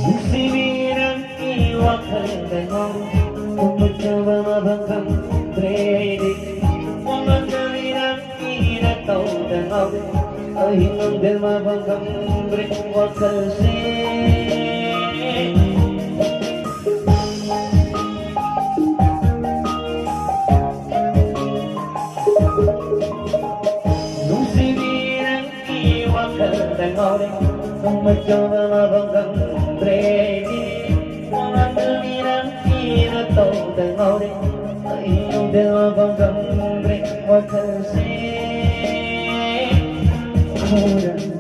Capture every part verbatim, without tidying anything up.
ꯅꯨꯡꯁꯤꯕꯤ ꯅꯪꯒꯤ ꯋꯥꯈꯜꯗ ꯉꯥꯎꯔꯦ, ꯊꯨꯝꯕ ꯆꯥꯕ ꯃꯐꯝ ꯈꯪꯗ꯭ꯔꯦ ꯑꯩꯗꯤ꯫ ꯋꯥꯉꯥꯡꯗꯕꯤ ꯅꯪꯒꯤ ꯅꯇꯧꯗ ꯉꯥꯎꯔꯦ, ꯑꯍꯤꯡ ꯅꯨꯡꯊꯤꯜ ꯃꯐꯝ ꯈꯪꯗ꯭ꯔꯦ ꯋꯥꯈꯜꯁꯦ꯫ ꯅꯨꯡꯁꯤꯕꯤ ꯅꯪꯒꯤ ꯋꯥꯈꯜꯗ ꯉꯥꯎꯔꯦ, ꯅꯣꯡꯃ ꯆꯨꯝꯕ ꯃꯐꯝ ꯈꯪꯗ꯭ꯔꯦ ꯑꯩꯗꯤ꯫ ꯋꯥꯉꯥꯡꯗꯕꯤ ꯅꯪꯒꯤ ꯅꯇꯧꯗ ꯉꯥꯎꯔꯦ, ꯑꯍꯤꯡ ꯅꯨꯡꯊꯤꯜ ꯃꯐꯝ ꯈꯪꯗ꯭ꯔꯦ ꯋꯥꯈꯜꯁꯦ꯫ ꯈꯪꯗꯅ,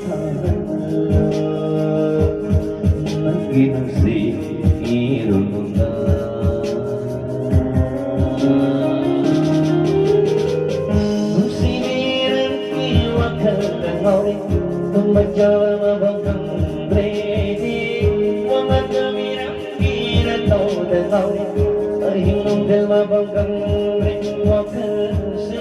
ꯈꯪꯗꯅ ꯅꯪꯒꯤ ꯅꯨꯡꯁꯤ ꯏꯔꯨꯝꯅ ꯅꯨꯡꯁꯤꯕꯤ ꯅꯪꯒꯤ ꯋꯥꯈꯜꯗ ꯉꯥꯎꯔꯦ, ꯇꯨꯝꯕ ꯆꯥꯕ ꯃꯐꯝ ꯈꯪꯗ꯭ꯔꯦ ꯑꯩꯗꯤ꯫ ꯋꯥꯉꯥꯡꯗꯕꯤ ꯅꯪꯒꯤ ꯅꯇꯧꯗ ꯉꯥꯎꯔꯦ, ꯑꯍꯤꯡ ꯅꯨꯡꯊꯤꯜ ꯃꯐꯝ ꯈꯪꯗ꯭ꯔꯦ ꯋꯥꯈꯜꯁꯦ꯫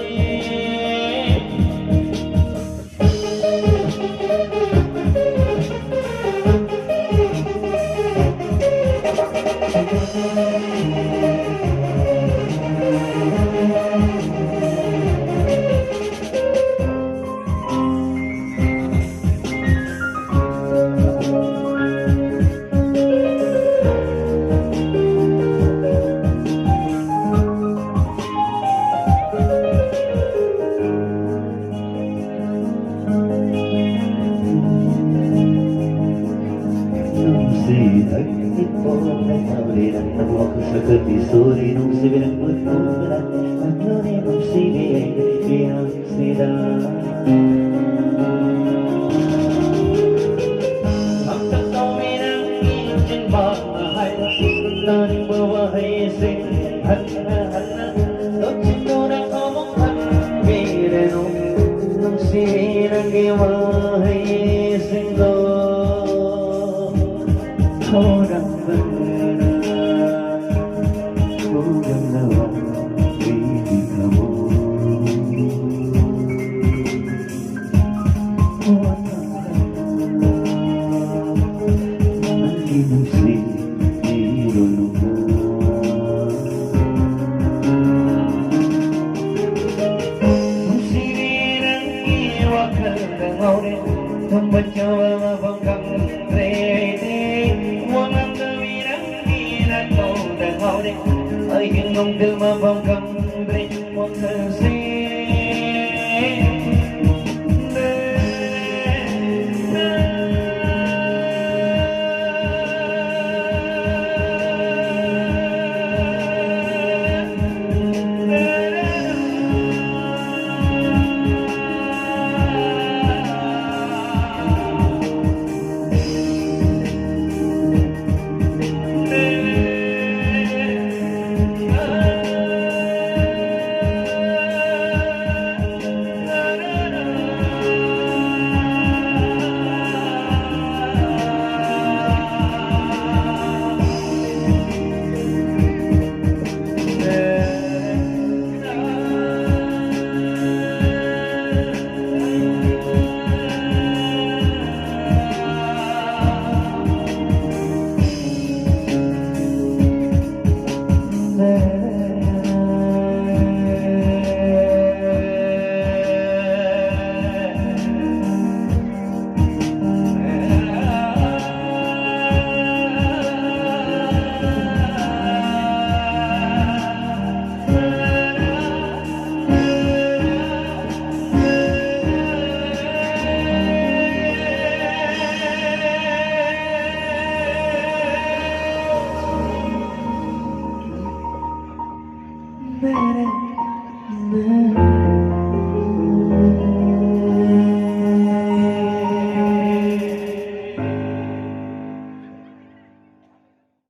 ꯃꯈꯛꯀꯤ ꯁꯣꯔꯤ ꯅꯨꯡꯁꯤꯕꯤ ꯅꯪꯕꯨ ꯊꯣꯡꯕꯗ ꯅꯪꯅꯅꯦ ꯅꯨꯡꯁꯤꯕꯤ ꯑꯩꯒꯤ ꯏꯌꯥꯁꯤꯗ꯫ ꯑꯝꯇ ꯇꯧꯕꯤ ꯅꯪꯒꯤ ꯆꯤꯟꯕꯥꯟ ꯍꯥꯏꯕ ꯇꯥꯅꯤꯡꯕ ꯋꯥꯍꯩꯁꯤꯡ ꯍꯟꯅ ꯍꯟꯅ ꯂꯣꯠꯁꯤꯟꯗꯨꯅ ꯑꯃꯨꯛ ꯍꯟꯕꯤꯔꯅꯨ ꯅꯨꯡꯁꯤꯕꯤ ꯅꯪꯒꯤ ꯋꯥꯍꯩꯁꯤꯡꯗꯣ꯫ ꯊꯣꯔꯛꯄꯅ ꯈꯨꯗꯝꯅꯕ ꯑꯩꯒꯤ ꯊꯃꯣꯏ꯫ ꯅꯪꯒꯤ ꯅꯨꯡꯁꯤ ꯏꯔꯣꯜꯂꯨꯕ꯫ ꯅꯨꯡꯁꯤꯕꯤ ꯅꯪꯒꯤ ꯋꯥꯈꯜꯗ ꯉꯥꯎꯔꯦ꯫ ꯇꯨꯝꯕ ꯆꯥꯕ ꯃꯐꯝ ꯈꯪꯗ꯭ꯔꯦ ꯑꯩꯗꯤ꯫ ꯋꯥꯉꯥꯡꯗꯕꯤ ꯅꯪꯒꯤ ꯅꯇꯧꯗ ꯉꯥꯎꯔꯦ꯫ ꯑꯍꯤꯡ ꯅꯨꯡꯊꯤꯜ ꯃꯐꯝ ꯈꯪꯗ꯭ꯔꯦ ꯋꯥꯈꯜꯁꯦ꯫ 내